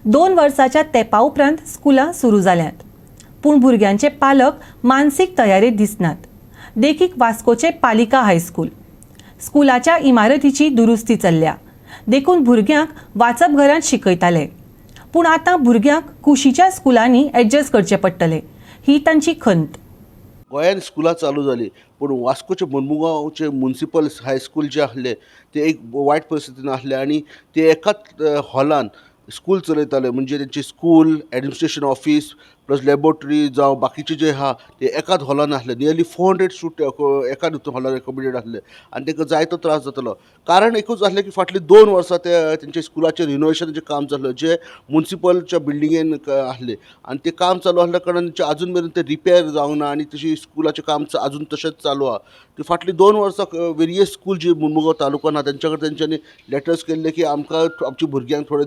2 वर्साच्या तेंपा उपरांत स्कुलां सुरू जाल्यांत, पूण भुरग्यांचे पालक मानसीक तयारेंत दिसनात. देखीक वास्कोचे पालिका हायस्कूल. स्कुलाच्या इमारतीची दुरुस्ती चल्ल्या, देखून भुरग्यांक वाचपघरांत शिकयताले. पूण आतां भुरग्यांक कुशीच्या स्कुलांनी एडजस्ट करचें पडटलें, ही तांची खंत. गोंयान स्कुलां चालू जालीं, पूण वास्कोचे मुरमुगांवचे मुन्सिपल हायस्कूल जे आहले ते एक वायट परिस्थितीन आहले आनी ते एकाच हॉलान स्कूल चलयताले. म्हणजे तेंचे school, administration office plus laboratory जावं बाकीचे जे आहा ते एकाच हॉलान आहले. नियरली 400 स्टुडंट एकाच हॉलान एकोमोडेट आहले आनी तांकां जायतो त्रास जातालो. कारण एकूच आसलें की फाटलीं 2 वर्सां ते तेंच्या स्कुलाचें रिनोवेशनाचें काम जाल्लें, जें मुन्सिपलच्या बिल्डिंगेन आहलें आनी तें काम चालू आहल्या कारणान तेंचें आजून मेरेन तें रिपेर जावंक ना आनी तशी स्कुलाचें काम आजून तशेंच चालू आहा. ती फाटलीं 2 वर्सां वेरियस स्कूल जी मुरमुगांव तालुक्यान आहा, तेंच्या कडेन तेंच्यांनी लेटर्स केल्ले की आमकां आमच्या भुरग्यांक थोडे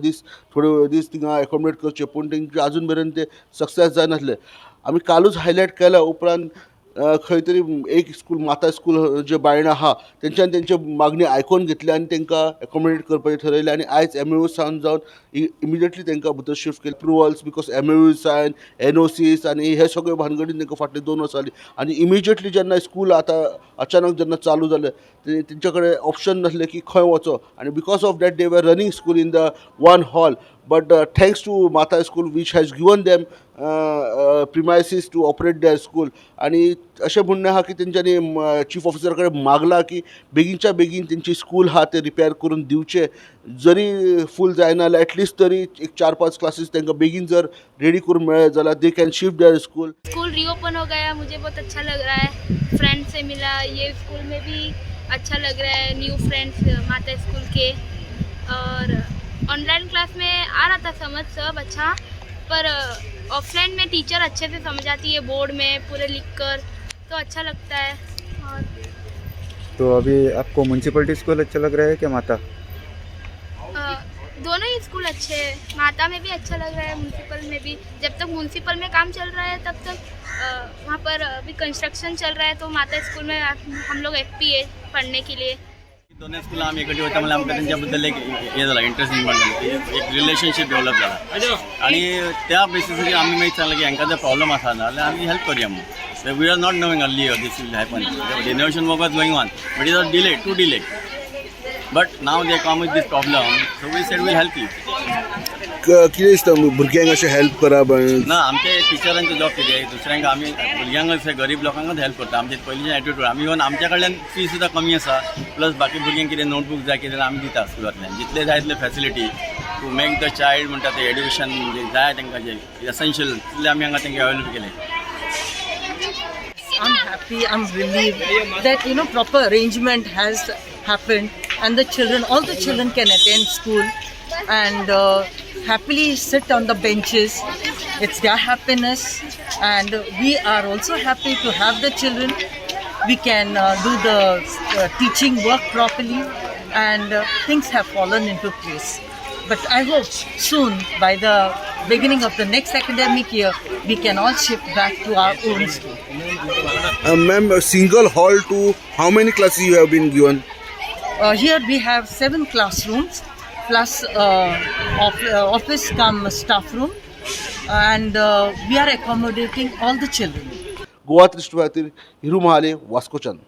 दीस थिंगा एकोमोडेट करचें, पूण तेंचे आजून मेरेन ते सक्सेस जायनासले. आमी कालूच हायलायट केल्या उपरांत खंय तरी एक स्कूल, माता स्कूल जे बायणा आहा, तेंच्यान तेंच्यो मागणी आयकोन घेतली आनी तांकां एकोमोडेट करपाचें थरयलें आनी आयज एमएयू सावन जावन इमिजिएटली तांकां भितर शिफ्ट केलें. Approvals, because MOU sign, एनओसीस आनी हे सगळे भानगडीन तांकां फाटलीं 2 वर्सां जालीं आनी इमिजिएटली जेन्ना स्कूल आतां अचानक जेन्ना चालू जालें, ते तेंच्या कडेन ऑप्शन नासलें की खंय वचो आनी because of that they were running school in the one hall. But thanks to Mata School, which has given them premises to operate their school. आनी अशें म्हणणें आहा की तेंच्यांनी चीफ ऑफिसर कडेन मागलां की बेगीनच्या बेगीन तेंची स्कूल आहा ते रिपेर करून दिवचे. जरी फूल जायना जाल्यार एटलिस्ट तरी एक चार पांच क्लासीस तांकां बेगीन जर रेडी करून मेळ्ळे जाल्यार they can shift their school. School reopen हो गया, मुझे बहुत अच्छा लग रहा है. फ्रेंड से मिला, ये स्कूल में भी अच्छा लग रहा है, न्यू फ्रेंड्स माता स्कूल के. और ऑनलाइन क्लास में आ रहा था समझ सब अच्छा, पर ऑफलाइन में टीचर अच्छे से समझाती है, बोर्ड में पूरे लिख कर, तो अच्छा लगता है. और तो अभी आपको म्यूनसिपलिटी स्कूल अच्छा लग रहा है क्या माता? दोनों ही स्कूल अच्छे हैं. माता में भी अच्छा लग रहा है, म्यूनसिपल में भी. जब तक म्यूनसिपल में काम चल रहा है, तब तक वहाँ पर अभी कंस्ट्रक्शन चल रहा है, तो माता स्कूल में हम लोग एफ है पढ़ने के लिए. दोनूय स्कुलां आमी एकटी वयता म्हणल्यार आमकां तेंच्या बद्दल एक हें जाला, इंट्रस्ट निर्माण जालें, एक रिलेशनशीप डेवलप जाला आनी त्या बेसिसाचेर आमी मागीर सांगलें की हांकां जर प्रॉब्लम आसा जाल्यार आमी हेल्प करया म्हणून. We are not knowing early this will happen. Renovation work was going on, but is delay to delay, but now they come with this problem, so we said we'll help you. कितें दिसता, भुरग्यांक अशें help करप? ना, आमचे टिचरांचो job कितें, दुसऱ्यांक आमी भुरग्यांक, गरीब लोकांकच हेल्प करता. आमचे पयलींचे एटिट्यूड, आमी इवन आमच्या कडल्यान फी सुद्दां कमी आसा. प्लस बाकी भुरग्यांक कितें नोटबूक जाय कितें आमी दिता स्कुलांतल्यान. जितले जाय तितले facility to make the child म्हणटा ते एड्युकेशन जे जाय तांकां, जे एसेन्शियल, तितले आमी हांगा तांकां अवेलेबल केले. I'm happy, I'm relieved that proper arrangement has happened and the children, all the children can attend school and happily sit on the benches. It's their happiness and we are also happy to have the children. We can do the teaching work properly and things have fallen into place. But I hope soon, by the beginning of the next academic year, we can all shift back to our own school. Ma'am, single hall to how many classes you have been given? Here we have seven classrooms plus office cum staff room, and we are accommodating all the children. Goa दृष्टी खातीर हिरू महाले, वास्कोच्यान.